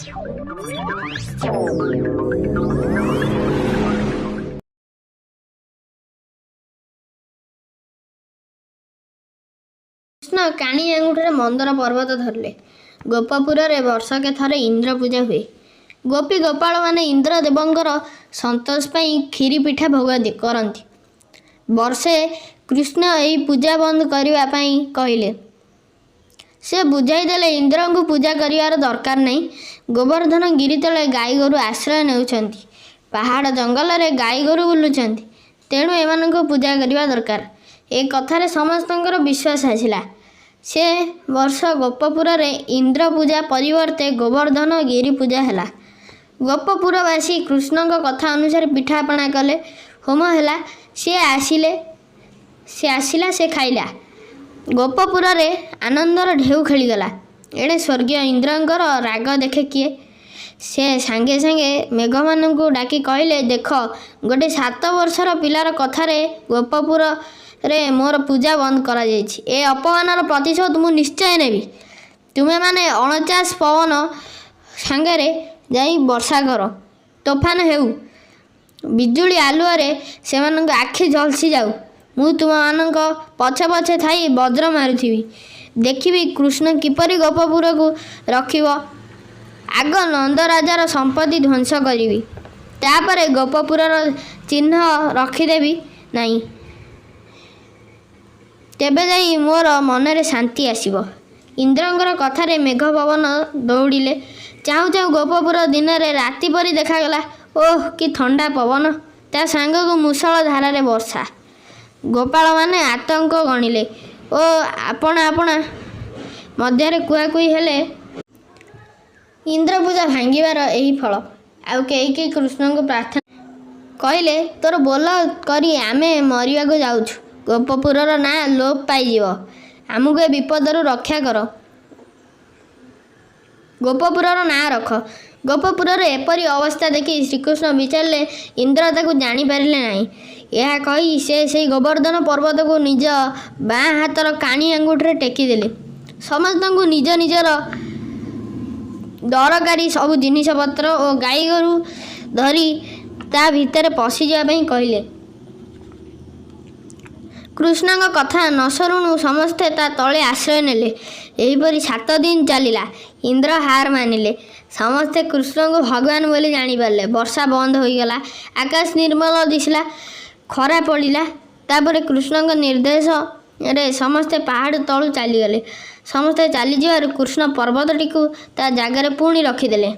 କୃଷ୍ଣ କାଣି ଆଙ୍ଗୁଠିରେ ମନ୍ଦର ପର୍ବତ ଧରିଲେ। ଗୋପପୁରରେ ବର୍ଷକେ ଥରେ ଇନ୍ଦ୍ର ପୂଜା ହୁଏ। ଗୋପୀ ଗୋପାଳମାନେ ଇନ୍ଦ୍ର ଦେବଙ୍କର ସନ୍ତୋଷ ପାଇଁ କ୍ଷୀରି ପିଠା ଭୋଗ କରନ୍ତି। ବର୍ଷେ କୃଷ୍ଣ ଏହି ପୂଜା ବନ୍ଦ କରିବା ପାଇଁ କହିଲେ। ସେ ବୁଝାଇଦେଲେ, ଇନ୍ଦ୍ରଙ୍କୁ ପୂଜା କରିବାର ଦରକାର ନାହିଁ। ଗୋବର୍ଦ୍ଧନ ଗିରି ତଳେ ଗାଈଗୋରୁ ଆଶ୍ରୟ ନେଉଛନ୍ତି, ପାହାଡ଼ ଜଙ୍ଗଲରେ ଗାଈଗୋରୁ ବୁଲୁଛନ୍ତି, ତେଣୁ ଏମାନଙ୍କୁ ପୂଜା କରିବା ଦରକାର। ଏ କଥାରେ ସମସ୍ତଙ୍କର ବିଶ୍ୱାସ ଆସିଲା। ସେ ବର୍ଷ ଗୋପପୁରରେ ଇନ୍ଦ୍ର ପୂଜା ପରିବର୍ତ୍ତେ ଗୋବର୍ଦ୍ଧନ ଗିରି ପୂଜା ହେଲା। ଗୋପପୁରବାସୀ କୃଷ୍ଣଙ୍କ କଥା ଅନୁସାରେ ପିଠାପଣା କଲେ, ହୋମ ହେଲା। ସିଏ ଆସିଲେ, ସେ ଆସିଲା, ସେ ଖାଇଲା। ଗୋପପୁରରେ ଆନନ୍ଦର ଢେଉ ଖେଳିଗଲା। ଏଣେ ସ୍ୱର୍ଗୀୟ ଇନ୍ଦ୍ରଙ୍କର ରାଗ ଦେଖେ କିଏ? ସେ ସାଙ୍ଗେ ସାଙ୍ଗେ ମେଘମାନଙ୍କୁ ଡାକି କହିଲେ, ଦେଖ, ଗୋଟେ 7 ବର୍ଷର ପିଲାର କଥାରେ ଗୋପପୁରରେ ମୋର ପୂଜା ବନ୍ଦ କରାଯାଇଛି। ଏ ଅପମାନର ପ୍ରତିଶୋଧ ମୁଁ ନିଶ୍ଚୟ ନେବି। ତୁମେମାନେ 49 ପବନ ସାଙ୍ଗରେ ଯାଇ ବର୍ଷା କର, ତୋଫାନ ହେଉ, ବିଜୁଳି ଆଲୁଅରେ ସେମାନଙ୍କ ଆଖି ଝଲସି ଯାଉ। ମୁଁ ତୁମମାନଙ୍କ ପଛେ ପଛେ ଥାଇ ବଜ୍ର ମାରୁଥିବି। ଦେଖିବି କୃଷ୍ଣ କିପରି ଗୋପପୁରକୁ ରଖିବ। ଆଗ ନନ୍ଦରାଜାର ସମ୍ପତ୍ତି ଧ୍ୱଂସ କରିବି, ତାପରେ ଗୋପପୁରର ଚିହ୍ନ ରଖିଦେବି ନାହିଁ। ତେବେ ଯାଇ ମୋର ମନରେ ଶାନ୍ତି ଆସିବ। ଇନ୍ଦ୍ରଙ୍କର କଥାରେ ମେଘ ପବନ ଦୌଡ଼ିଲେ। ଚାହୁଁ ଚାହୁଁ ଗୋପପୁର ଦିନରେ ରାତି ପରି ଦେଖାଗଲା। ଓଃ, କି ଥଣ୍ଡା ପବନ, ତା ସାଙ୍ଗକୁ ମୂଷଳ ଧାରାରେ ବର୍ଷା! ଗୋପାଳମାନେ ଆତଙ୍କ ଗଣିଲେ ଓ ଆପଣା ଆପଣା ମଧ୍ୟରେ କୁହାକୁହି ହେଲେ, ଇନ୍ଦ୍ରପୂଜା ଭାଙ୍ଗିବାର ଏହି ଫଳ। ଆଉ କେହି କେହି କୃଷ୍ଣଙ୍କୁ ପ୍ରାର୍ଥନା କହିଲେ, ତୋର ବୋଲ କରି ଆମେ ମରିବାକୁ ଯାଉଛୁ, ଗୋପପୁରର ନାଁ ଲୋପ ପାଇଯିବ, ଆମକୁ ଏ ବିପଦରୁ ରକ୍ଷା କର, ଗୋପପୁରର ନାଁ ରଖ। ଗୋପପୁରରେ ଏପରି ଅବସ୍ଥା ଦେଖି ଶ୍ରୀକୃଷ୍ଣ ବିଚାରିଲେ, ଇନ୍ଦ୍ର ତାକୁ ଜାଣିପାରିଲେ ନାହିଁ। ଏହା କହି ସେ ସେହି ଗୋବର୍ଦ୍ଧନ ପର୍ବତକୁ ନିଜ ବାଁ ହାତର କାଣି ଆଙ୍ଗୁଠିରେ ଟେକିଦେଲେ। ସମସ୍ତଙ୍କୁ ନିଜ ନିଜର ଦରକାରୀ ସବୁ ଜିନିଷପତ୍ର ଓ ଗାଈଗୋରୁ ଧରି ତା ଭିତରେ ପଶିଯିବା ପାଇଁ କହିଲେ। କୃଷ୍ଣଙ୍କ କଥା ନ ସରୁଣୁ ସମସ୍ତେ ତା ତଳେ ଆଶ୍ରୟ ନେଲେ। ଏହିପରି 7 ଦିନ ଚାଲିଲା। ଇନ୍ଦ୍ର ହାର ମାନିଲେ। ସମସ୍ତେ କୃଷ୍ଣଙ୍କୁ ଭଗବାନ ବୋଲି ଜାଣିପାରିଲେ। ବର୍ଷା ବନ୍ଦ ହୋଇଗଲା, ଆକାଶ ନିର୍ମଳ ଦିଶିଲା, ଖରା ପଡ଼ିଲା। ତାପରେ କୃଷ୍ଣଙ୍କ ନିର୍ଦ୍ଦେଶରେ ସମସ୍ତେ ପାହାଡ଼ ତଳୁ ଚାଲିଗଲେ। ସମସ୍ତେ ଚାଲିଯିବାରୁ କୃଷ୍ଣ ପର୍ବତଟିକୁ ତା ଜାଗାରେ ପୁଣି ରଖିଦେଲେ।